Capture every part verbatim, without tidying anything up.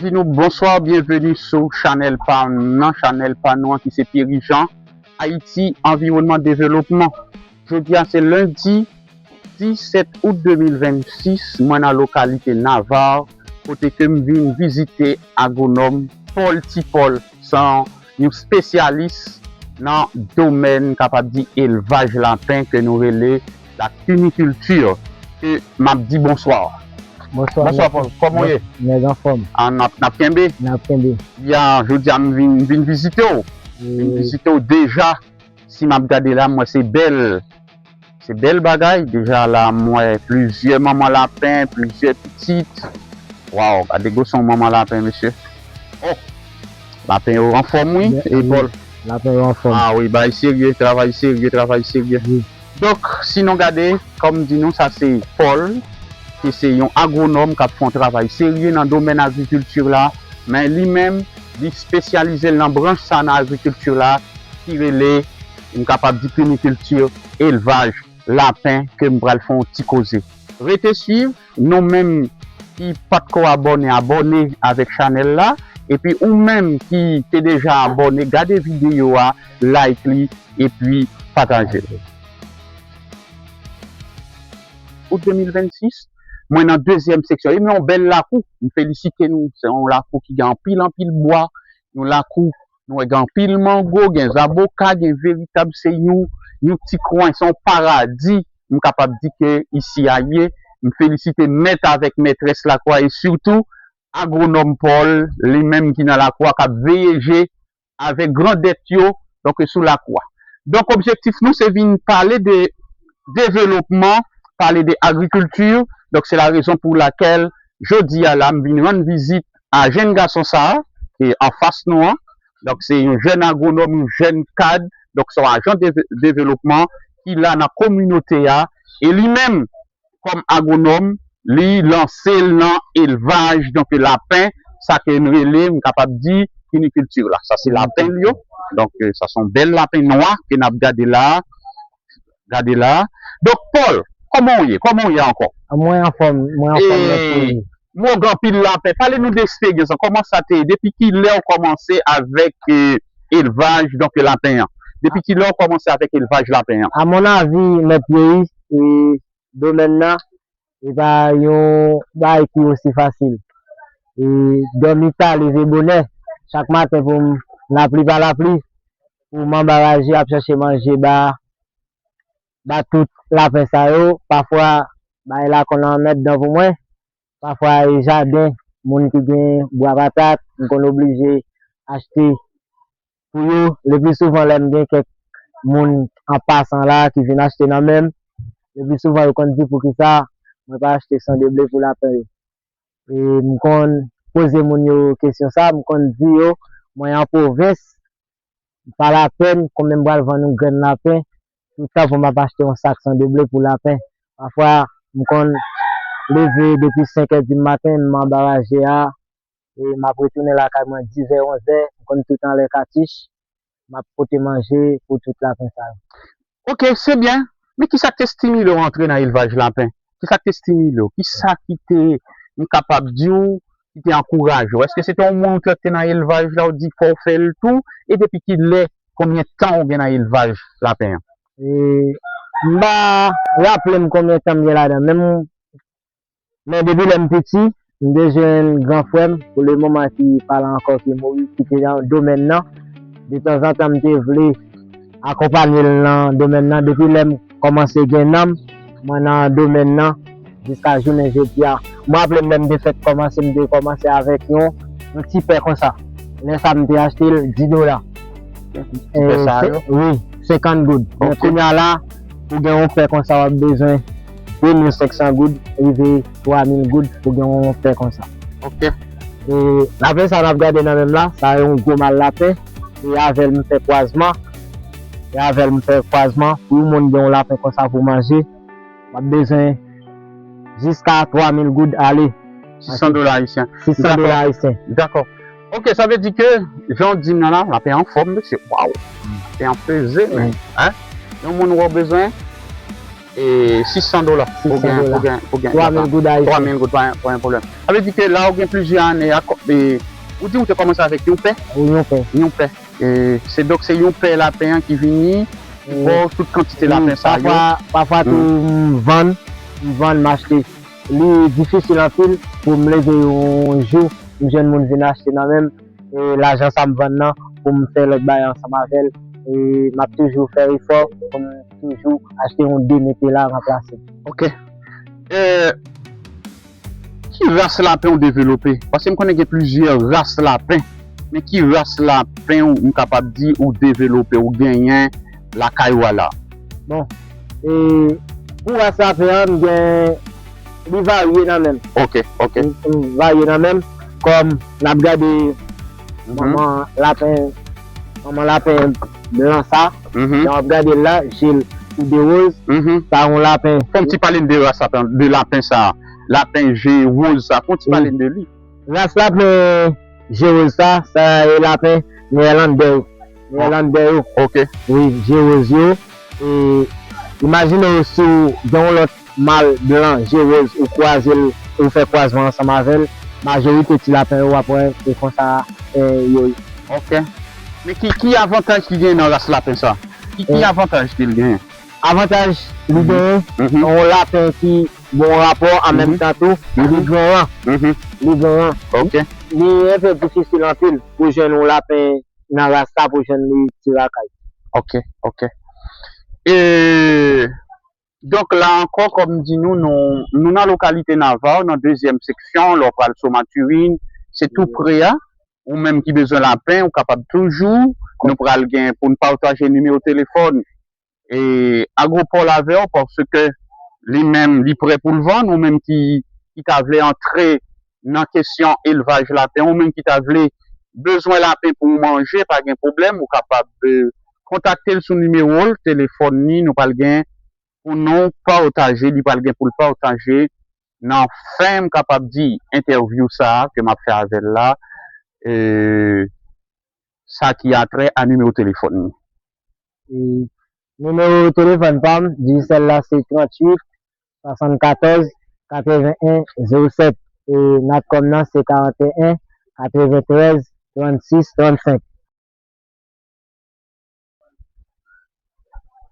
Di nou bonswa, byenveni sou chanèl pa m nan, chanèl pa nou an ki se Pierre Jean, Ayiti, Anviwònman, Devlopman. Jodi a se lendi disèt out de mil vennsis, mwen nan lokalite Navarre, kote ke m vin vizite agwonòm Paul Ti Paul, se yon espesyalis nan domèn, kapab di, elvaj lapen ke nou rele la cuniculture, ke m ap di bonswa. Bonswa, Bonswa, Paul. Kòman w ye? Nèg anfòm. Ah, n ap, n ap kenbe? N ap kenbe. Ya, jodi a m vin, vin vizite w. Vin vizite w deja. Si m ap gade la, m wè se bèl. Se bèl bagay. Deja la, m wè plizyè manman lapen, plizyè pitit. Waw, gade gwoson manman lapen, mesye. Oh! Lapen yo anfòm, wi, Paul. Lapen yo anfòm. Ah wi, bagay serye, travay serye, travay serye. Wi. Donk, si nou gade, kòm m di nou, sa se Paul, ki se yon agwonòm k ap fè yon travay serye nan domèn agrikilti la, men li menm, li espesyalize l nan branch sa nan agrikilti la, ki rele, m kapab di, cuniculture, elvaj lapen, ke m pral fè yon ti koze. Rete swiv, nou menm ki pa t ko abòne, abòne avèk chanèl la, epi ou menm ki te deja abòne, gade videyo a, like li, epi pataje l. Out de mil vennsis, mwen nan dezyèm seksyon. E men yon bèl lakou. M felisite nou. Se yon lakou ki gen anpil, anpil bwa. Yon lakou, nou wè gen anpil mango, gen zaboka, gen veritab, se yon, yon ti kwen, se yon paradi. M kapab di ke isi a ye. M felisite mèt avèk mètrès lakou a e sitou agwonòm Paul, li menm ki nan lakou a, k ap veye je avèk grandèt yo, donk, sou lakou a. Donk, objektif nou, se vin pale de devlopman, pale de agrikilti. Donk, se la rezon pou lakèl, jodi a la, m vin rann vizit a jenn gason sa a, ki anfas nou an. Donk, se yon jèn agwonòm, yon jèn kad. Donk, se yon ajan de devlopman ki la nan kominote a. E li menm, kòm agwonòm, li lanse l nan elvaj, donk, lapen, sa ke n rele, m kapab di, cuniculture la. Sa se lapen l yo. Donk, eh, sa se yon bèl lapen nwa ke n ap gade la. Gade la. Donk, Paul, kòman w ye? Kòman w ye ankò? Mwen anfòm, mwen anfòm, mèsi. M wè w gen anpil lapen. Pale nou de eksperyans lan. Kòman sa te ye? Depi ki lè w kòmanse avèk, eh, elvaj, donk, lapen an? Depi ki lè w kòmanse avèk elvaj lapen an? A mon avi, mèt Pierre, eh, domèn nan, e pa yon bagay ki osi fasil. E dòmi ta, leve bonè, chak maten pou m, lapli pa lapli, pou m anba raje ap chache manje ba, ba tout lapen sa yo. Pafwa, bagay la konn anmèdan pou mwen. Pafwa, e jaden, moun ki gen bwa patat, m konn oblije achte pou yo. Le pli souvan, lè m gen kèk moun an pasan la ki vin achte nan men m, le pli souvan, yo konn di poukisa mwen pa achte san de ble pou lapen yo. E m konn poze moun yo kesyon sa, m konn di yo, mwen an pwovens, pa lapèn, konbyen m pral vann yon grenn lapen, toutan pou m ap achte yon sak san de ble pou lapen. Pafwa, m konn leve depi senk è di maten, m anba raje a, e m ap retounen lakay mwen dis è, onz è, m konn tout anlè katich, m ap pote manje pou tout lapen sa yo. Ok, se byen. Men kisa k te estimile w antre nan elvaj lapen? Kisa k te estimile w? Kisa ki te, m kapab di w, ki te ankouraje w? Èske se te yon moun ki te nan elvaj la, w di fò w fè l tou? E depi ki lè, konbyen tan w gen nan elvaj lapen an? E, m pa raple m konbyen tan m gen ladan, men m Men depi lè m piti, m te jwenn gran frè m, pou le moman ki pa la ankò, ki mouri, ki te nan domèn nan. Detanzantan, m te vle akonpanye l nan domèn nan. Depi lè m kòmanse gen nanm, mwen nan domèn nan jiska jounen jodi a. M raple m lè m te fèk kòmanse, m te kòmanse avèk yon, yon ti pè konsa. Lè sa, m te achte l dis dola. Ti pè sa yo? Wi, senkant goud. Men kounye a la, pou gen yon pè konsa, w ap bezwen de mil senk san goud, rive twa mil goud pou gen yon pè konsa. Ok. E lapen sa n ap gade nan men m la, sa yon gwo mal lapen. E avè l m fè kwazman. E avè l m fè kwazman. Pou yon moun gen yon lapen konsa pou manje, w ap bezwen jiska twa mil goud ale. Sis san dola ayisyen. Sis san dola ayisyen. Dakò. Ok, sa vle di ke, jan w di m nan la, lapen an anfòm, mesye. Waw. Lapen an peze, men. Hein? Yon moun wè w bezwen, e, sis san dola pou gen, pou gen, pou gen twa mil goud ayisyen. Twa mil goud, pa, pa yon pwoblèm. Sa vle di ke la ou gen plizyè ane, a, e, ou di ou te kòmanse avèk yon pè? Wi, yon pè. Yon pè. E, se donk se yon pè lapen an ki vini, ki ba w tout kantite lapen sa yo. Pafwa, pafwa tou, m vann, m vann, m achte. Li difisil anpil pou m leve yon jou, m jwenn moun vin achte nan men m. E lajan sa m vann nan, pou m fè lòt bagay ansanm avè l. E m ap toujou fè efò pou m toujou achte yon de mete la ranplase. Ok. E, ki ras lapen ou devlope? Paske m konnen gen plizyè ras lapen. Men ki ras lapen ou, m kapab di ou devlope, ou genyen lakay ou a la? Bon, e, pou ras lapen an, m gen, li varye nan men m. Ok, ok. Li, li varye nan men m. Kòm n ap gade manman lapen, manman lapen blan sa, lè w ap gade l la, je l tou de woz. Sa yon lapen. Fè yon ti pale n de ras lapen, de lapen sa. Lapen je woz sa. Fè yon ti pale n de li. Ras lapen je woz sa, sa e lapen Nèdlandè yo. Nèdlandè yo. Ok. Wi, je woz yo. E, imajine w si w gen yon lòt mal blan je woz, ou kwaze l, ou fè kwazman ansanm avè l, majorite ti lapen yo w ap wè, e konsa, e, yo ye. Ok. Men ki, ki avantaj ki gen nan ras lapen sa? Ki, ki avantaj ke l genyen? Avantaj li genyen, yon lapen ki bon rapò, an menm tan tou, li granran. Li granran. Ok. Li enpe difisil anpil pou jwenn yon lapen nan ras sa pou jwenn li ti lakay. Ok, ok. E, donk la ankò, kòm m di nou, nou, nou nan lokalite Nava, nan dezyèm seksyon, lè w pral sou Matirin, se tou pre a. Ou menm ki bezwen lapen, ou kapab toujou, nou pral gen pou n pataje nimewo telefòn e Agropol avè w, paske li menm, li prè pou l vann, ou menm ki, ki ta vle antre nan kesyon elvaj lapen, ou menm ki ta vle bezwen lapen pou w manje, pa gen pwoblèm, ou kapab, e, kontakte l sou nimewo l, telefòn li, nou pral gen pou nou pataje, li pral gen pou l pataje nan fen, m kapab di, entèvyou sa a ke m ap fè avè l la, e, sa ki atrè a nimewo telefòn li. E, nimewo telefòn pa m, Digicel la se tranntuit, swasannkatòz, katreven en, zewo sèt. E, Natcom nan se karanteyen, katreventrèz, trannsis, trannsenk.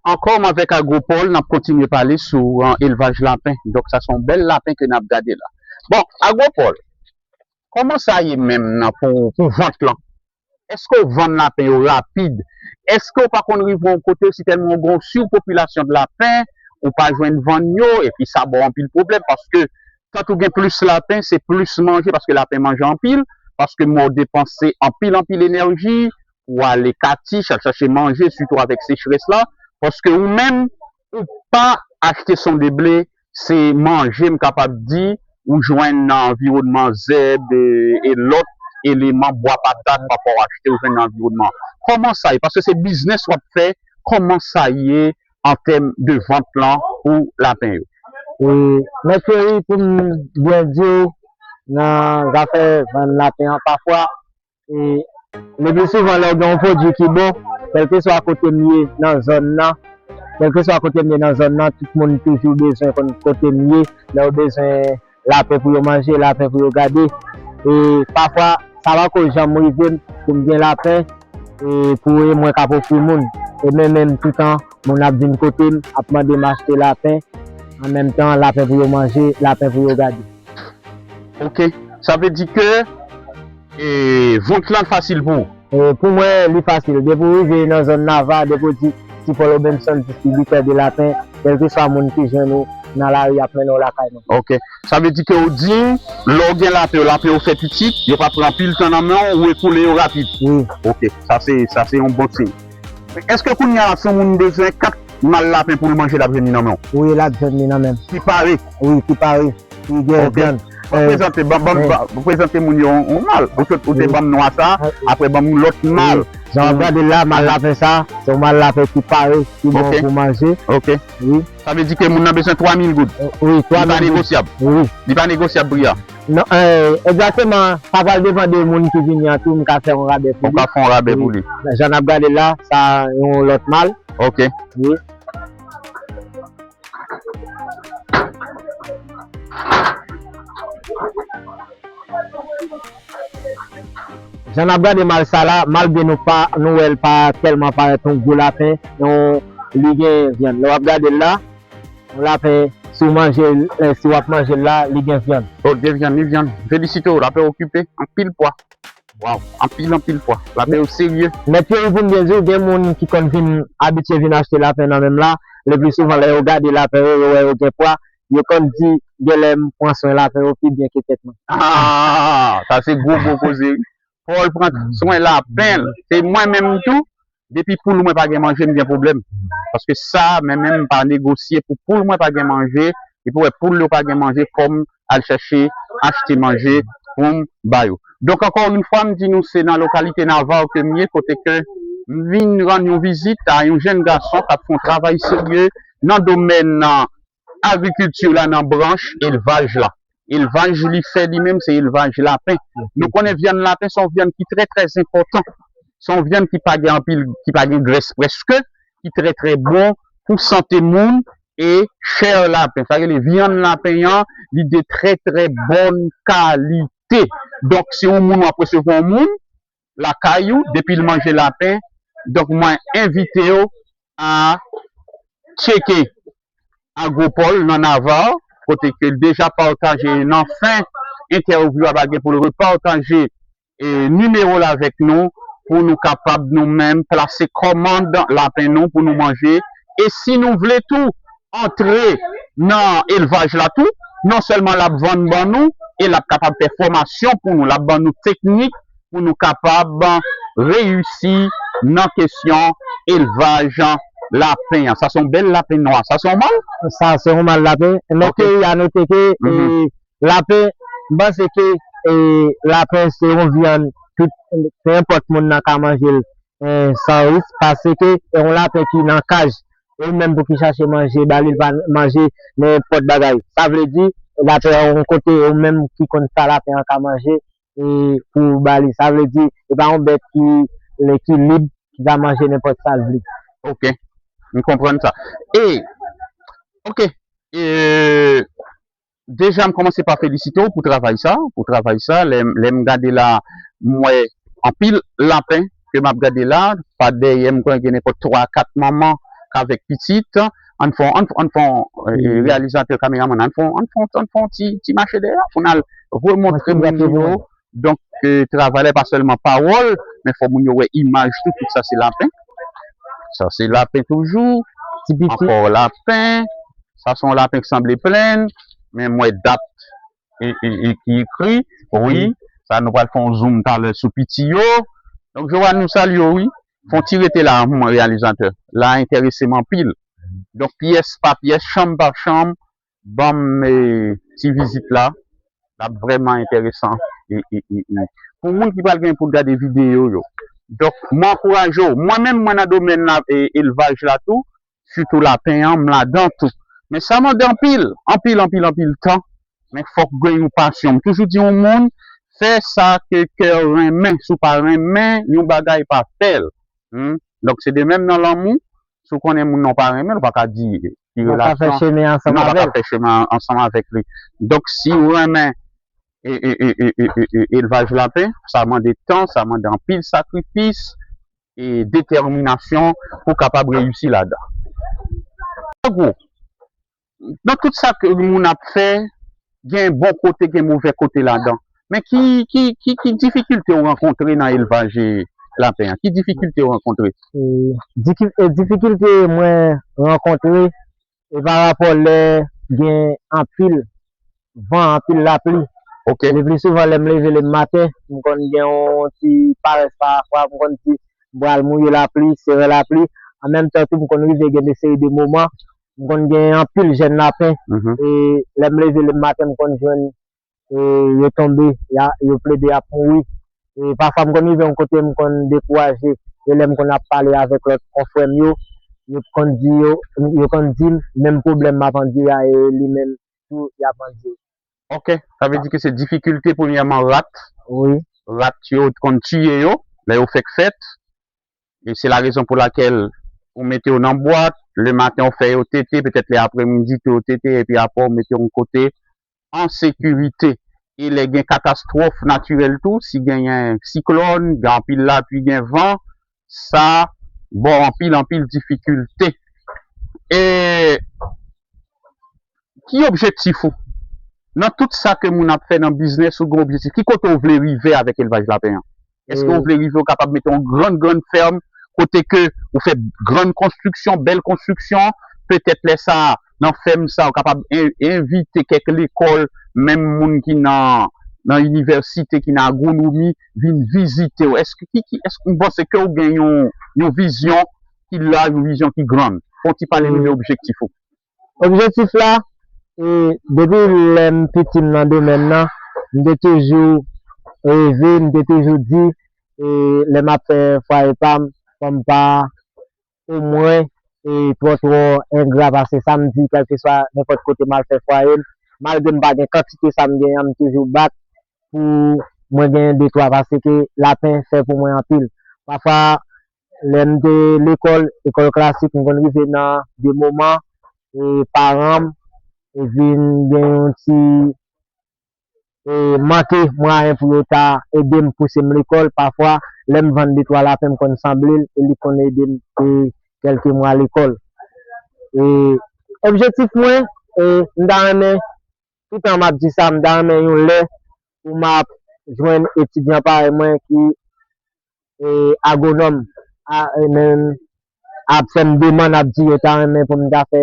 Ankò, m avèk Agropol, n ap kontinye pale sou, an, elvaj lapen. Donk, sa se yon bèl lapen ke n ap gade la. Bon, Agropol, kòman sa ye menm nan pou, pou vant lan? Èske w vann lapen yo rapid? Èske w pa konn rive yon kote, si tèlman w gen yon sipopilasyon de lapen, ou pa jwenn vann yo, epi sa ba w anpil pwoblèm, paske tank ou gen plis lapen, se plis manje, paske lapen manje anpil, paske mwen w depanse anpil, anpil enèji, pou w ale katich, al chache manje, sitou avèk sechrès la, paske ou menm, ou pa achte son de ble, se manje, m kapab di, ou jwenn nan anviwònman zèb e, e lòt eleman, bwa patat, pafwa w achte, ou jwenn nan anviwònman. Kòman sa ye? Paske se biznis w ap fè, kòman sa ye an tèm de vant lan pou lapen yo? E, Mèt Feri, pou m byen di w, nan zafè vann lapen an, pafwa, e, le pli souvan, lè w gen yon pwodui ki bon, kèlkeswa kote m ye nan zòn nan, kèlkeswa kote m ye nan zòn nan, tout moun toujou bezwen konn kote m ye, lè yo bezwen lapen pou yo manje, lapen pou yo gade. E pafwa, sa pako janm rive m pou m gen lapen, e pou e mwen k ap ofri moun. E men menm toutan, moun ap vin kote m, ap mande m achte lapen, an menm tan, lapen pou yo manje, lapen pou yo gade. Ok. Sa vle di ke, e, vant lan fasil pou ou? E, pou mwen, li fasil. Depi w rive nan zòn Nava, depi w di Ti Pòl Robinson, distribitè de lapen, kèlkeswa moun ki jwenn ou nan lari ap mennen w lakay mwen. Ok. Sa vle di ke w di, lè w gen lapen, lapen yo fè pitit, yo pa pran anpil tan nan men w, ou ekoule yo rapid. Wi. Ok. Sa se, sa se yon bon siy. Èske kounye a, si yon moun bezwen kat mal lapen pou l manje, l ap jwenn li nan men w? Wi, l ap jwenn li nan men m. Ki pare? Wi, ki pare. Li gen vyann. Bon, prezante, ban, ban, ban, prezante moun yo yon mal. Ou sot, ou te ban m nwa sa, apre ban m yon lòt mal. Jan w ap gade la, mal lapen sa, se yon mal lapen ki pare, ki bon pou manje. Ok. Wi. Sa vle di ke moun nan bezwen twa mil goud. Wi, twa mil goud. Li pa negosyab. Wi. Li pa negosyab pri a. Non, eh, egzakteman, sa pral depann de moun ki vini an tou, m ka fè yon rabè pou li. Ou ka fè yon rabè pou li. Jan n ap gade la, sa yon lòt mal. Ok. Wi. Jan n ap gade mal sa la, malgre nou pa, nou wè l pa tèlman parèt yon gwo lapen, yon, li gen vyann. Lè w ap gade l la, yon lapen, si w manje l, eh, si w ap manje l la, li gen vyann. Oh, gen vyann, li vyann. Felisite w, lapen okipe, anpil pwa. Waw, anpil, anpil pwa. Lapen yo serye. Mèt yo, pou m byen di w, gen moun ki konn vin abitye vin achte lapen nan men m la. Le pli souvan, lè yo gade lapen yo, yo wè yo gen pwa, yo konn di, genlè m pran swen lapen yo pi byen ke tèt mwen. Ah, sa se gwo, gwo koze, wi. Paul pran swen lapen l. Se mwen menm tou, depi poul mwen pa gen manje, m gen pwoblèm. Paske sa, men menm m pa negosye pou poul mwen pa gen manje, epi wè poul yo pa gen manje, fò m al chèche, achte manje pou m ba yo. Donk, ankò yon fwa, m di nou, se nan lokalite Navarre ke m ye, kote ke m vin rann yon vizit a yon jèn gason k ap fè yon travay serye nan domèn, nan agrikilti la, nan branch elvaj la. Elvaj li fè li menm, se elvaj lapen. Nou konnen vyann lapen se yon vyann ki trè, trè enpòtan. Se yon vyann ki pa gen anpil, ki pa gen grès prèske, ki trè, trè bon pou sante moun, e chè lapen, sa rele vyann lapen an, li de trè, trè bòn kalite. Donk, si yon moun w ap resevwa yon moun lakay ou, depi l manje lapen, donk mwen envite w a tcheke Agropol nan Navarre, kote ke l deja pataje nan fen entèvyou a, pa gen pou l repataje, e, nimewo l avèk nou, pou nou kapab nou menm plase kòmand lapen nou pou nou manje. E si nou vle tou antre nan elvaj la tou, non sèlman l ap vann ban nou, e l ap kapab fè fòmasyon pou nou, l ap ban nou teknik pou nou kapab reyisi nan kesyon elvaj lapen an. Sa se yon bèl lapen nwa. Sa se yon mal? Sa se yon mal lapen. Men ke a note ke, e, lapen, m panse ke, e, lapen se yon vyann, tout, nenpòt moun nan ka manje l, e, san risk, paske se yon lapen ki nan kaj. E ou menm pou ki chache manje, ba li, l pa manje nenpòt bagay. Sa vle di, lapen an yon kote, ou menm ki konn sa lapen an ka manje, e pou ba li. Sa vle di, e pa yon bèt ki, ki lib, ki ka manje nenpòt sa l vle. Ok, m konprann sa. E, ok, e, deja, m kòmanse pa felisite w pou travay sa, pou travay sa. Lè, lè m gade la, m wè anpil lapen ke m ap gade la, pa dèyè m konnen gen nenpòt twa, kat manman k avèk pitit. Ann fè, ann, ann fè, e, reyalizatè, kameramann, ann fè, ann fè, ann fè yon ti, ti mache dèyè pou n al remontre moun yo. Donk, e, travay la pa sèlman pawòl, men fò moun yo wè imaj tou, tout sa se lapen. Sa se lapen toujou. Ankò lapen. Sa se yon lapen ki sanble plenn, men m wè dat e, e, e ki ekri. Wi, sa nou pral fè yon zoom talè sou piti yo. Donk, Joanne, nou salye w, wi. Fè yon ti rete la, mwen, reyalizatè. La enterese m anpil. Donk, pyès pa pyès, chanm pa chanm, ban m, e, ti vizit la. L ap vrèman enteresan. E, e, e, e. Pou moun ki pral gen pou gade videyo yo. Donk, mwen ankouraje w. Mwen menm, mwen nan domèn la, e, elvaj la tou. Sitou lapen an, m ladan tou. Men sa mande anpil, anpil, anpil, anpil tan. Men fòk gen yon pasyon. M toujou di yon moun, fè sa ke kè w renmen. Si w pa renmen yon bagay, pa fè l. Hmm? Donk, se de menm nan lanmou. Si w konnen moun nan w pa renmen l, ou pa ka di ki relasyon. Ou pa ka fè chemen ansanm avè l. Non, ou pa ka fè chemen ansanm avèk li. Donk, si w renmen e, e, e, e, e, e, e, elvaj lapen, sa mande tan, sa mande anpil sakrifis, e detèminasyon pou kapab reyisi ladan. An gwo, nan tout sa ke moun ap fè, gen bon kote, gen movè kote ladan. Men ki, ki, ki, ki difikilte w rankontre nan elvaj lapen an? Ki difikilte w rankontre? E, diki-, e, difikilte mwen rankontre, e pa rapò lè gen anpil van, anpil lapli. Ok. Le pli souvan, lè m leve le maten, m konn gen yon ti parès pafwa, m konn di, m pral mouye lapli, sere lapli. An menm tan tou, m konn rive gen de seri de moman, m konn gen anpil jèn lapen. Mhm. E lè m leve le maten, m konn jwenn, e, yo tonbe, ya, yo plede ap mouri. E pafwa, m konn rive yon kote, m konn dekouraje. E lè m konn ap pale avèk lòt konfrè m yo, yo konn di yo, yo konn di m, menm pwoblèm m ap andire a, e li menm tou, y ap andire. Ok, sa vle di ke se difikilte, premyèman, rat. Wi. Rat yo konn tiye yo, lè yo fèk fèt. E se la rezon pou lakèl ou mete yo nan bwat, le maten ou fè yo tete, petèt le apremidi tou yo tete, epi apre ou mete yo yon kote an E lè gen katastwòf natirèl tou, si genyen siklòn, gen anpil lapli, gen van, sa ba w anpil, anpil difikilte. E ki objektif ou? Nan tout sa ke moun ap fè nan biznis, ou gen objektif. Ki kote w vle rive avèk elvaj lapen an? Èske w vle rive, w kapab mete yon grann, grann fèm, kote ke ou fè grann konstriksyon, bèl konstriksyon, petèt lè sa a, nan fèm sa a, ou kapab en-, envite kèk lekòl, menm moun ki nan, nan inivèsite, ki nan agwonomi, vin vizite w. Èske ki, ki, èske ou panse ke w gen yon, yon vizyon ki laj, yon vizyon ki grann? Fè yon ti pale nou de objektif ou. Objektif la, e, depi lè m piti m nan domèn nan, m te toujou reve, m te toujou di, e, lè m ap fè fwaye pa m, fò m pa omwen, e, twò, twò engra pase sa. M di, kèlkeswa nenpòt kote m al fè fwaye m, malgre m pa gen kantite sa m genyen an, m toujou bat pou mwen genyen de twa, paske lapen fè pou mwen anpil. Pafwa, lè m te lekòl, lekòl klasik, m konn rive nan de moman, e, paran m, e, vin gen yon ti, e, manke mwayen pou yo ta ede m, pouse m lekòl. Pafwa, lè m vann de twa lapen, m konn sanble l, e li konn ede m, e, kèlke mwa lekòl. E, objektif mwen, e, m ta renmen, toutan m ap di sa, m ta renmen yon lè pou m ap jwenn etidyan parèy mwen ki, e, agwonòm, a, e, men, ap fè m demann, ap di yo ta renmen pou m ta fè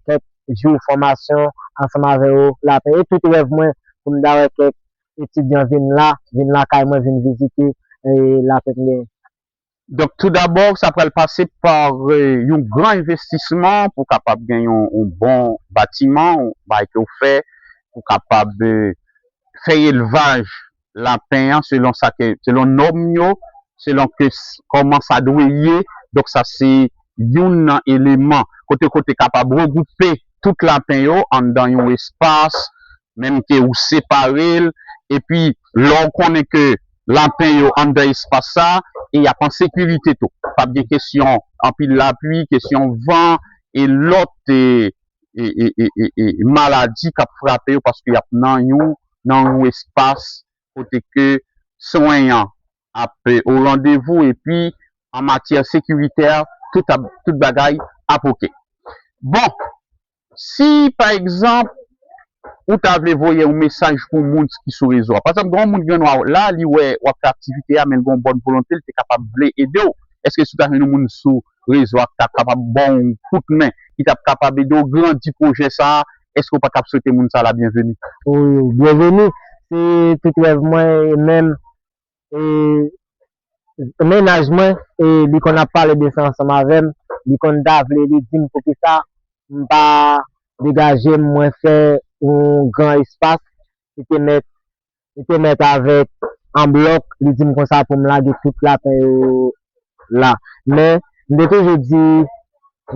kèk jou fòmasyon ansanm avè yo lapen. E tout rèv mwen pou m ta wè kèk etidyan vin la, vin lakay mwen, vin vizite, e, lapen m genyen. Donk, tou dabò, sa pral pase pa, e, yon gran envestisman pou kapab gen yon, yon bon batiman, yon bagay ke w fè, pou kapab, e, fè elvaj lapen an selon sa ke, selon nòm yo, selon ke s-, kòman sa dwe ye. Donk, sa se youn nan eleman kote, kote kapab regwoupe tout lapen yo anndan yon espas, menm ke ou separe l, epi lè w konnen ke lapen yo anndan espas sa, e y ap an sekirite tou. P ap gen kesyon anpil lapli, kesyon van, e lòt, e, e, e, e, e, e maladi k ap frape yo paske y ap nan yon, nan yon espas kote ke swen an ap, e, o randevou, epi an matyè sekiritè, tout ap, tout bagay ap oke. Bon, si, pa egzanp, ou ta vle voye yon mesaj pou moun ki sou rezo a. Pa egzanp, gen yon moun ki gen dwa la, li wè w ap fè aktivite a, men l gen yon bòn volonte, l te kapab vle ede w. Èske si w ta jwenn yon moun sou rezo a ki ta kapab ba w yon kout men, ki t ap kapab ede w grandi pwojè sa a, èske w pa t ap swete moun sa a la byenveni? Wi, byenveni. Se tout rèv mwen, e menm, e, mennaj mwen, e li konn ap pale de sa ansanm avè m. Li konn ta vle, li di m poukisa m pa degaje m, mwen fè yon gran espas. Li te mèt, li te mèt avèk an blòk, li di m konsa pou m lage tout lapen yo la. Men, m te toujou di,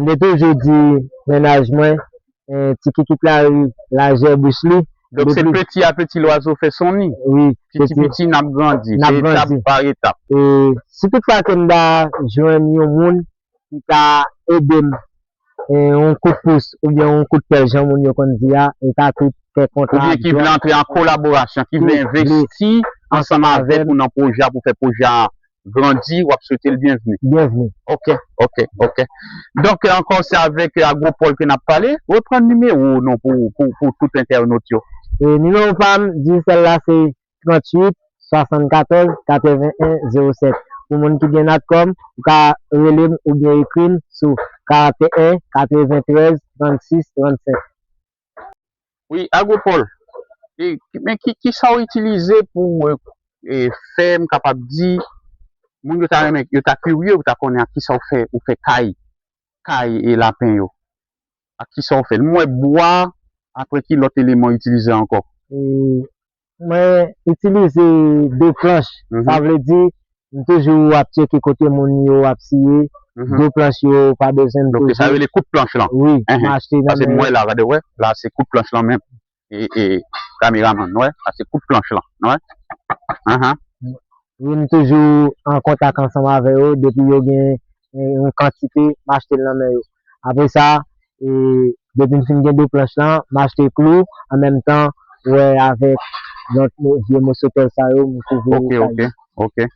m te toujou di mennaj mwen, e, ti kikit lari, lajè bouch li. Donk, se peti a peti lwazo fè son ni. Wi, piti piti n ap grandi, se etap pa etap. E si toutfwa ke m ta jwenn yon moun ki ka ede m, e, yon kout pous oubyen yon kout pè, jan moun yo konn di a, e ta tout kè kontan. Oubyen ki vle antre an kolaborasyon, ki vle envesti ansanm avèk ou nan pwojè a pou fè pwojè a grandi, w ap swete l byenvni. Byenvni. Ok, ok, ok. Donk, ankò, se avèk, e, Agwopòl ke n ap pale. Reprann nimewo w non pou, pou, pou tout entènot yo. E nimewo pa m, Digicel la, se tranntuit, swasannkatòz, katreven en, zewo sèt. Pou moun ki gen Natcom, ou ka rele m oubyen ekri m sou karanteyen, katreventrèz, trannsis, trannsenk. Wi, Agwopòl. E, men ki, ki sa w itilize pou, e, e, fè, m kapab di, moun yo ta renmen, yo ta kirye, yo ta konnen ak ki sa w fè, ou fè kay, kay e lapen yo. Ak ki sa w fè l? M wè bwa, apre ki lòt eleman w itilize ankò? E, mwen itilize de planch. Mhm. Sa vle di, m toujou ap tcheke kote moun yo ap siye. Mhm. De planch yo pa bezwen m toujou. Donk, se sa yo rele kout planch lan? Wi, m achte nan men yo. Paske m wè la, gade, wè, la se kout planch lan menm. E, e, kameramann, wè, sa se kout planch lan, wè. Ahan. Wi, m toujou an kontak ansanm avè yo, depi yo gen, e, yon kantite, m achte l nan men yo. Apre sa, e, depi m fin gen de planch lan, m achte klou, an menm tan, wè, avèk lòt mo- vye moso tè sa yo, m kouvri Ok, kay ok, yo. Ok.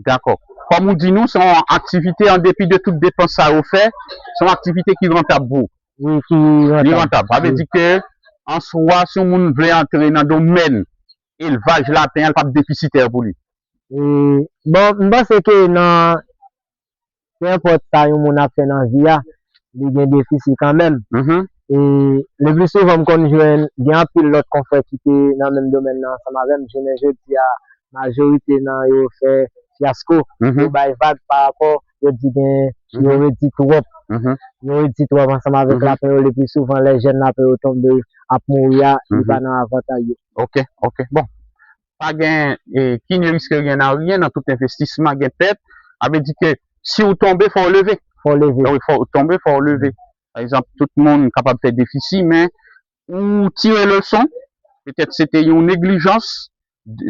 Dakò. Kòm ou di nou, se yon aktivite, an depi de tout depans sa yo fè, se yon aktivite ki rantab pou ou. Wi, ki Li rantab. rantab. Sa vle Wi. Di ke an swa, si yon moun vle antre nan domèn elvaj lapen an, li p ap defisitè pou li. E, bon, m panse ke nan, pe enpòt sa yon moun ap fè nan vi a, li gen defisi kanmenm. Mhm. E le pli souvan, m konn jwenn, gen anpil lòt konfrè ki te nan menm domèn nan ansanm avè m. Jounen jodi a, majorite nan yo fè fyasko. Mhm. Yo bay vag pa rapò, yo di gen, yo Mhm. redi twòp. Mhm. Yo redi twòp ansanm avèk Mhm. lapen yo. Le pli souvan, lè jèn lapen yo tonbe ap mouri a, li Mhm. pa nan avantay yo. Ok, ok. Bon. Pa gen, eh, qui ne risque rien n'a rien, nan tout envestisman gen pèt. Sa vle di ke si w tonbe, fò w leve. Fò w leve. Wi, fò w tonbe, fò w leve. Pa egzanp, tout moun kapab fè defisi, men ou tire leson. Petèt se te yon neglijans,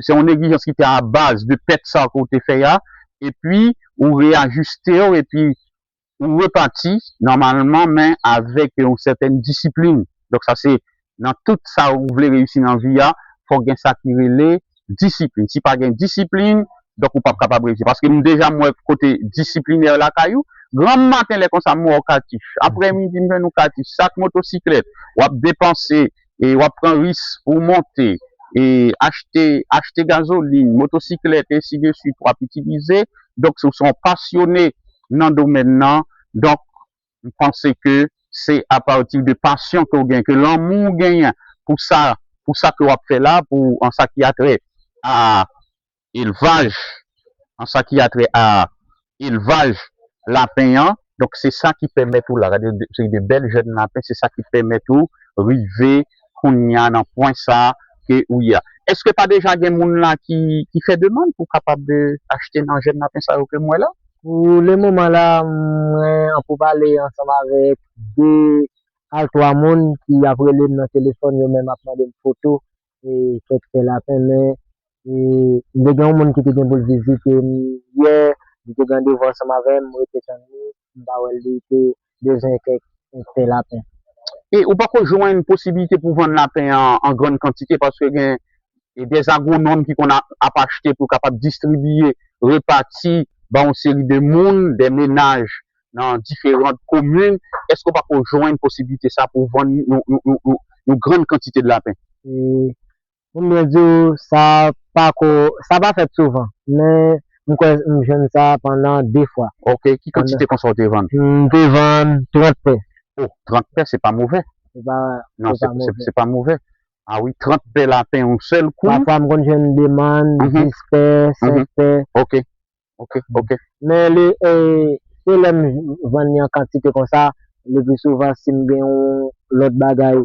se yon neglijans ki te a baz de pèt sa ke w te fè a, epi ou reyajiste w, epi ou repati nòmalman, men avèk yon sètèn disiplin. Donk, sa se nan tout sa ou vle reyisi nan vi a, fòk gen sa ki rele disiplin. Si pa gen disiplin, donk ou p ap kapab reyisi. Paske m deja m wè kote disiplinè lakay ou. Granm maten, lè konsa, m wè w katich. Aprèmidi, m jwenn ou katich. Sa k motosiklèt, w ap depanse, e w ap pran risk pou w monte, e achte, achte gazolin, motosiklèt, ensi de swit, w ap itilize. Donk, si w se yon pasyone nan domèn nan, donk, m panse ke se apati de pasyon ke w gen, ke lanmou w genyen pou sa, pou sa ke w ap fè la, pou an sa ki a trè a elvaj, an sa ki a trè a elvaj lapen an. Donk, se sa ki pèmèt ou la, gade, se de bèl jèn lapen, se sa ki pèmèt ou rive kounye a nan pwen sa ke ou ye a. Èske pa deja gen moun la ki, ki fè demann pou kapab de achte nan jèn lapen sa yo ke m wè la? Pou le moman la, mwen an pou pale ansanm avèk de al twa moun ki ap rele m nan telefòn, yo menm ap mande m foto, e kèk fè lapen, men, e, m te gen yon moun ki te gen pou l vizite m yè, li te gen randevou ansanm avè m, m rete tann li, m pa wè l, li te bezwen kèk fè lapen. E ou pako jwenn posibilite pou vann lapen an, an grann kantite, paske gen e dè agwonòm ki konn a- ap achte pou kapab distribiye, repati ba yon seri de moun, de menaj nan diferan komin. Èske ou pako jwenn posibilite sa pou vann yon, yon, yon, yon, yon grann kantite de lapen? E pou m byen di w, sa pako, sa pa fèt souvan, men m kwè m jwenn sa pandan de fwa. Ok, ki kantite konsa w te vann? M te vann trant pè. Oh, trant pè, se pa move. Se pa, Non, se se pa se- move. se pa move. Ah wi, trant pè lapen yon sèl kou. Pafwa, m konn jwenn demann, Mhm. dis pè, senk Mhm. pè. Ok, ok, ok. Men le, e, se lè m vann li an kantite konsa, le pli souvan, si m gen yon lòt bagay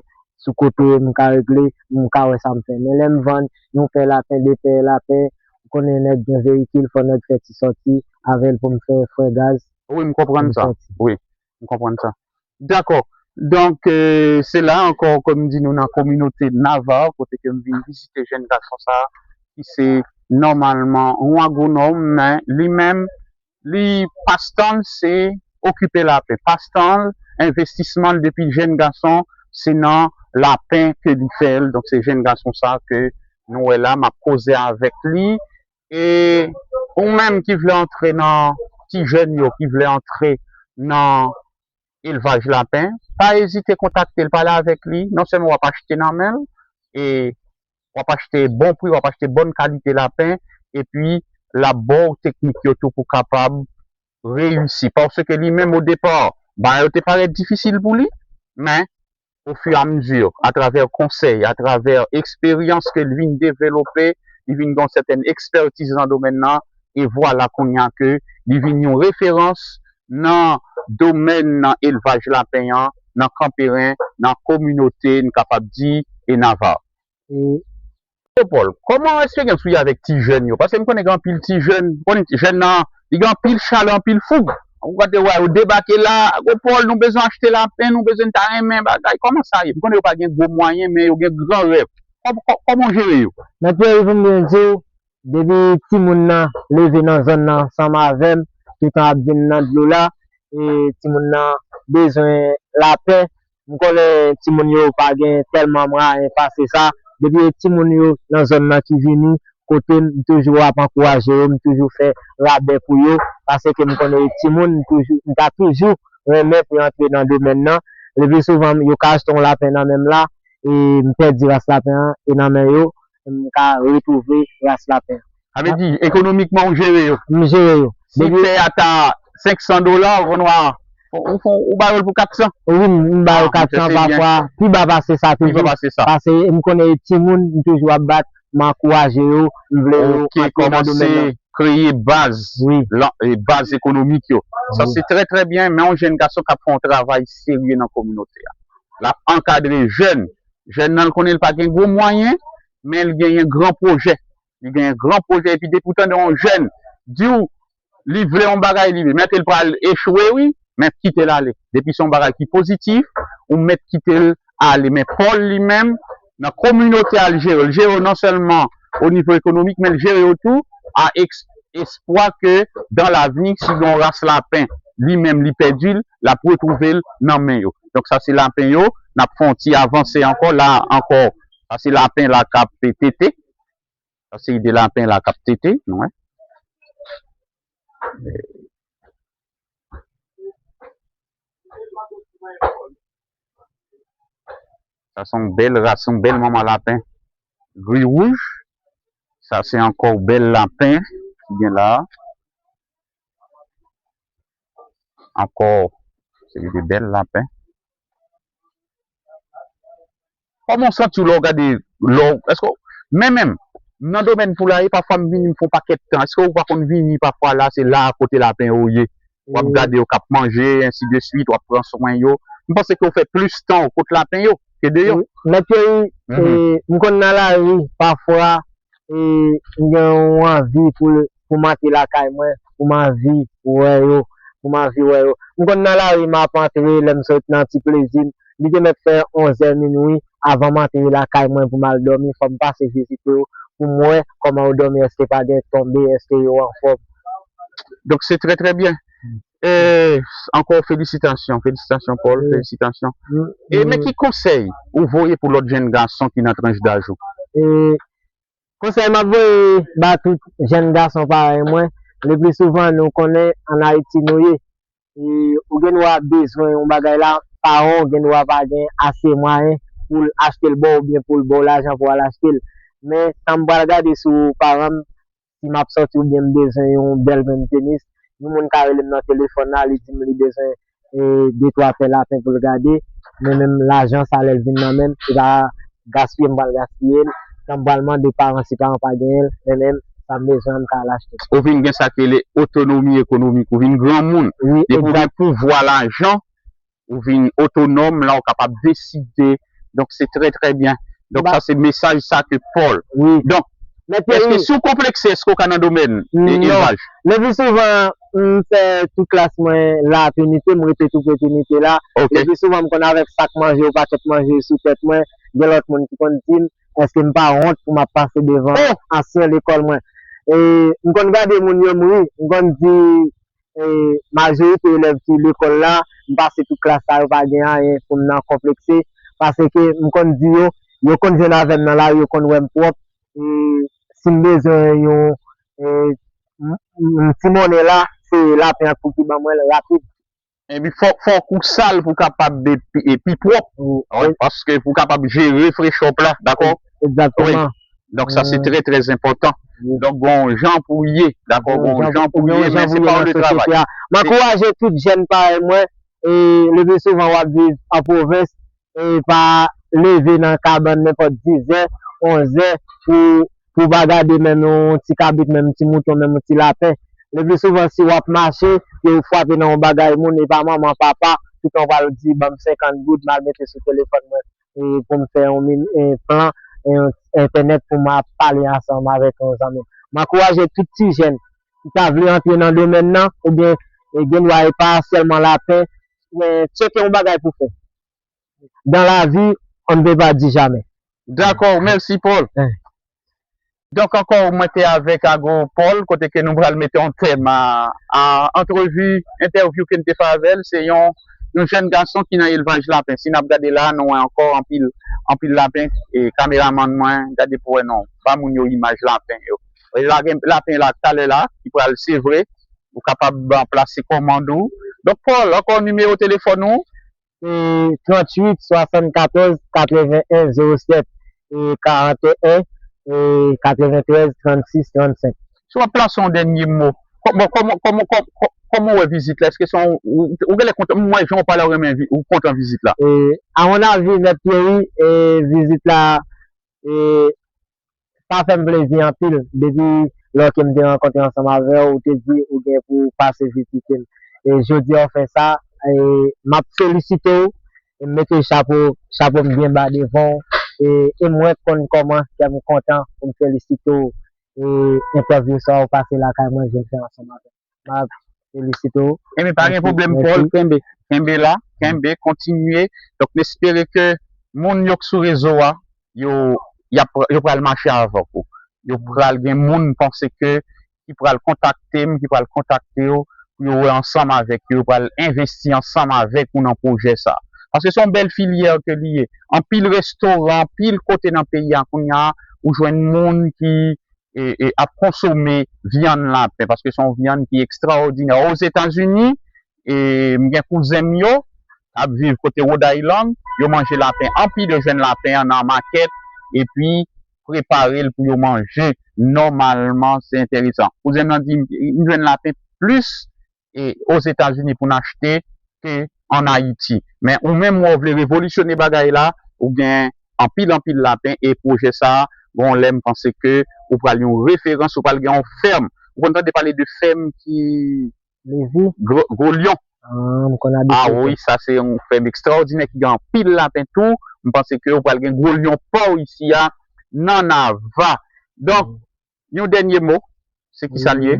sou kote m ka regle, m ka wè sa m fè. Men lè m vann yon pè lapen, de pè lapen, ou konnen nèg gen veyikil, fò nèg fè ti sòti avè l pou m fè frè gaz. Wi, m konprann M sa. sòti. Wi, m konprann sa. Dakò. Donk, euh, se la ankò, kòm m di nou, nan kominote Navarre, kote ke m vin vizite jèn gason sa a, ki se nòmalman yon agwonòm, men li menm, li pastan l se okipe lapen. Pastan l, envestisman l depi jèn gason, se nan lapen ke li fè l. Donk, se jèn gason sa a ke nou wè la, m ap koze avèk li. E ou menm ki vle antre nan ti jèn yo, ki vle antre nan elvaj lapen, pa ezite kontakte l, pale avèk li. Non sèlman w ap achte nan men l, e w ap achte bon pri, w ap achte bòn kalite lapen, epi l ap ba w teknik yo tou pou kapab reyisi. Paske li menm, o depa, bagay yo te parèt difisil pou li, men ofirameziye, atravè konsèy, atravè eksperyans ke l vin develope, li vin gen yon sètèn ekspètiz nan domèn nan, e vwala kounye a ke li vin yon referans nan domèn nan elvaj lapen an, nan Kanperen, nan kominote, n kapab di, e Navarre. E Gwo Pòl, kòman eksperyans ou ye avèk ti jèn yo? Paske m konnen gen anpil ti jèn, ou konnen jèn nan, li gen anpil chalè, anpil foug. Ou gade wè yo debake la, Gwo Pòl, nou bezwen achte lapen, nou bezwen ta renmen bagay. Kòman sa ye? M konnen yo pa gen gwo mwayen, men yo gen gran rèv. Kòm- kòm- Kòman w jere yo? Mèt Pierre, pou m byen di w, depi timoun nan leve nan zòn nan ansanm avè m, toutan ap vin nan dlo la, e timoun nan bezwen lapen. M konnen timoun yo pa gen tèlman mwayen pase sa, Depi e timoun yo nan zòn nan ki vini kote m, m toujou ap ankouraje yo, m toujou fè rabè pou yo, paske m konnen e timoun, m toujou, m ta toujou renmen pou yo antre nan domèn nan. Lepi souvan, yo ka achte yon lapen nan men m la, e m pèdi ras lapen an, e nan men yo, m ka retwouve ras lapen an. Sa vle di, ekonomikman, ou jere yo? M jere yo. Si fè a ta senk san dola, ou konn wè, ou, ou, ou ba yo l pou kat san? Wi, m, m ba yo kat san, pafwa, pi ba pase sa toujou. Pi ba pase sa. Paske m konnen e timoun, m toujou ap bat, m ankouraje yo, m vle yo antre nan domèn nan. Kòmanse kreye baz, lan- e, baz ekonomik yo. Sa se trè, trè byen, men yon jèn gason k ap fè yon travay serye nan kominote a. L ap ankadre jèn. Jèn nan, l konnen l pa gen gwo mwayen, men l genyen gran pwojè. Li genyen gran pwojè, epi depi w tande yon jèn di w li vle yon bagay, li mèt l pral echwe, wi, men kite l ale. Depi se yon bagay ki pozitif, ou mèt kite l ale. Men Paul li menm, nan kominote a, l jere, l jere non sèlman o nivo ekonomik, men l jere yo tou a eks- espwa ke dan lavni, si gen yon ras lapen, li menm li pèdi l, l ap retwouve l nan men yo. Donk sa se lapen yo, n ap fè yon ti avanse ankò, la ankò, sa se lapen la k ap tete. Sa se de lapen la k ap tete, nou wè. Sa se yon bèl ras, yon bèl manman lapen gri wouj. Sa se ankò bèl lapen ki gen la. Ankò, se de bèl lapen. Kòman w santi w lè w gade, lè w, èske w, men menm, nan domèn poulaye, pafwa m vini, m fè yon pakèt tan. Èske w pa konn vini pafwa la, se la kote lapen yo ye? W ap gade yo k ap manje, ensi de swit, w ap pran swen yo. M panse ke w fè plis tan w kot lapen yo ke deyò. Wi, mèt Thierry, e, m konn nan lari, pafwa, e, m gen yon anvi pou, pou m antre lakay mwen, pou m anvi wè yo, pou m anvi wè yo. M konn nan lari, m ap antre, lè m sot nan ti plezi m, li te mèt fè onzè, minwi, avan m antre lakay mwen pou m al dòmi, fò m pase vizite yo, pou m wè kòman yo dòmi, èske pa gen tonbe, èske yo anfòm. Donk, se trè, trè byen. E, ankò, felisitasyon, felisitasyon, Paul, felisitasyon. E, men ki konsèy ou voye pou lòt jèn gason ki nan tranch daj ou? E, konsèy m ap voye ba tout jèn gason parèy mwen, le pli souvan, nou konnen ann Ayiti nou ye. E, ou gen dwa bezwen yon bagay la, paran w gen dwa pa gen ase mwayen pou l achte l ba w oubyen pou l ba w lajan pou w al achte l. Men, tan m pral gade sou paran m, si m ap sòti oubyen m bezwen yon bèl menm tenis, yon moun ka rele m nan telefòn la, li di m li bezwen, e, de twa pè lapen pou l gade, men menm lajan sa lè l vin nan men m, se pa gaspiye m pral gaspiye l, tan m pral mande paran si paran pa genyen l, men menm sa m bezwen an m ka al achte. Ou vin gen sa k rele otonomi ekonomik, ou vin granmoun. Wi, egzak. Depi w gen pouvwa lajan, ou vin otonòm, la w kapab deside. Donk, se trè, trè byen. Donk, sa se mesaj sa ke Paul. Wi. Donk, èske si w konplekse, èske w ka nan domèn e, elvaj? Non. Le pli souvan, m fè tout klas mwen la Trinite, m rete tou pre Trinite la. Ok. Le pli souvan, m konn avèk sak manje, yon pakèt manje sou tèt mwen. Gen lòt moun ki konn di m, èske m pa wont pou m ap pase devan ansyen lekòl mwen? E, m konn gade moun yo, m ri, m konn di, e, majorite elèv ki lekòl la, m pase tout klas sa, yo pa gen anyen pou m nan konplekse, paske m konn di yo, yo konn jwenn avè m nan lari, yo konn wè m pwòp, e, si m bezwen yon, e, m, m, yon ti monnen la, se lapen an pou ki ban mwen l rapid. Epi fòk, fòk ou sal pou w kapab be pi, e pi pwòp. Wi, paske pou w kapab jere frechòp la, dakò? Egzakteman. Wi. Donk, sa se trè, trè enpòtan. Wi. Donk, gon jan pou w ye, dakò? Gon jan pou w ye, men se pa yon travay. M ankouraje tout jèn parèy mwen, e le pli souvan w ap viv an pwovens, e pa leve nan kabann nenpòt dizè, onzè, pou, pou w pa gade menm yon ti kabrit, menm yon ti mouton, menm yon ti lapen. Le pli souvan, si w ap mache, ke w frape nan yon bagay moun, e pa manman, papa, toutan w pral di, "Ban m senkant goud, m al mete sou telefòn mwen, e pou m fè yon min-, e, plan, e, entènèt pou m ap pale ansanm avèk yon zanmi m." M ankouraje tout ti jèn ki ta vle antre nan domèn nan, oubyen, e, gen dwa e pa sèlman lapen, men tcheke yon bagay pou fè. Dans la vie, on ne peut pas dire jamais. Dakò, mèsi, Paul. Donk, ankò, mwen te avèk Agro Paul, kote ke nou pral mete yon tèm a, a antrevi, entèvyou ke n te fè avè l. Se yon yon jèn gason ki nan elvaj lapen. Si n ap gade la, nou wè ankò anpil, anpil lapen. E kameramann mwen, gade pou wè non. Ba moun yo imaj lapen yo. E la gen lapen la, talè la, ki pral, se vre, ou kapab plase kòmand ou. Donk, Paul, ankò nimewo telefòn ou? E tranntuit swasannkatòz katreven en zewo sèt e karanteyen e katreventrèz trannsis trannsenk. Si w ap plase yon dènye mo, kò- bon, kòman kòman kòman kòman w wè vizit la? Èske se yon, ou ou genlè kontan, m wè jan w pale, w renmen vi- ou kontan vizit la? E, a mon avi, Mèt Thierry, e, vizit la, e, sa fè m plezi anpil. Depi lò ke m te rankontre ansanm avè w, ou te di ou gen pou w pase vizite m. E jodi a w fè sa, e m ap felisite w, e m mete chapo, chapo m byen ba devan w, e, e mwen konn kòman kè m kontan pou m felisite w, e entèvyou sa w pase lakay mwen vin fè ansanm avè m. M ap felisite w. Enben, pa gen pwoblèm, Paul. Kenbe, kenbe la, kenbe, kontinye. Donk, m espere ke moun yo k sou rezo a, yo, y ap, yo pral mache avèk ou. Yo pral gen moun, m panse ke, ki pral kontakte m, ki pral kontakte w, pou yo wè ansanm avèk yo, yo pral envesti ansanm avèk ou nan pwojè sa. Paske se yon bèl filyè ke li ye. Anpil restoran, anpil kote nan peyi a kounye a, ou jwenn moun ki e, e ap konsome vyann lapen, paske se yon vyann ki ekstraòdinè. Ozetazini, e, m gen kouzen m yo k ap viv kote Rhode Island, yo manje lapen anpil, yo jwenn lapen an nan makèt, epi prepare l pou yo manje nòmalman, se enteresan. Kouzen m nan di m, m jwenn lapen plis e Ozetazini pou n achte ke ann Ayiti. Men ou menm, wè w vle revolisyone bagay la, ou gen anpil, anpil lapen, e pwojè sa a, gon lè m panse ke ou pral yon referans, ou pral gen yon fèm. Ou konn tande pale de fèm ki Lezi. Gwo, Gwo Lyon. Ah, m konn abitye. Ah wi, sa se yon fèm ekstraòdinè ki gen anpil lapen tou. M panse ke ou pral gen Gwo Lyon pa w isi a, nan Nava. Donk, yon dènye mo, se kisa l ye?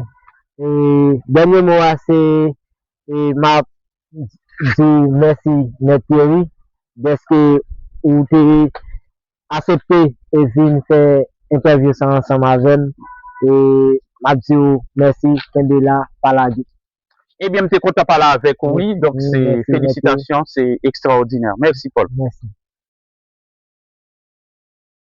E, dènye mo a se, e, m ap di w mèsi, Mèt Thierry, dèske ou te aksepte e vin fè entèvyou sa ansanm avè m. E m ap di w mèsi, kenbe la, pa lage. Ebyen, m te kontan pale avèk ou, wi. Donk, se felisitasyon, se ekstraòdinè. Mèsi, Paul. Mèsi.